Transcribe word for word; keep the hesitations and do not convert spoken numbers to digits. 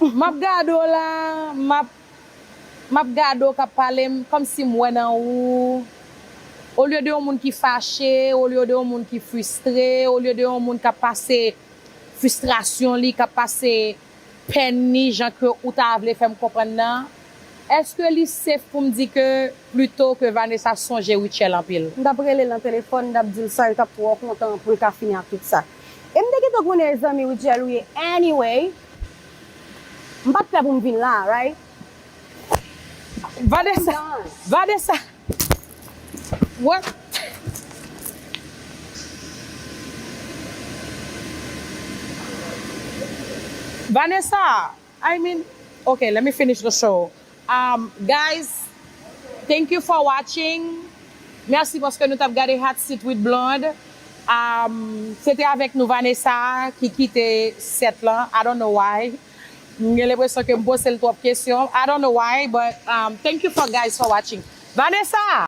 M ap gade w la, m ap, m ap gade w k ap pale m, kòmsi m wè nan ou. Olye de yon moun ki fache, olye de yon moun ki fristre, olye de yon moun k ap pase fristrasyon li, k ap pase pèn li, jan ke ou ta vle fè m konprann nan, èske li safe pou m di ke plito ke Vanessa sonje Rutshelle anpil? M t ap rele l nan telefòn, m t ap di l sa, yo t ap twò kontan pou l ka fini ak tout sa. E m te gentan konnen zanmi Rutshelle ou ye anyway. M pa t fè pou m vin la, right? Vanessa, Vanessa, what? Vanessa, I mean, okay, let me finish the show. Um, guys, thank you for watching. Mèsi paske nou t ap gade Hot Seat with Blonde. Um, se te avèk nou Vanessa ki kite set lan. I don't know why. M gen lenpresyon ke m poze l twòp kesyon. I don't know why, but um, thank you for guys for watching. Vanessa!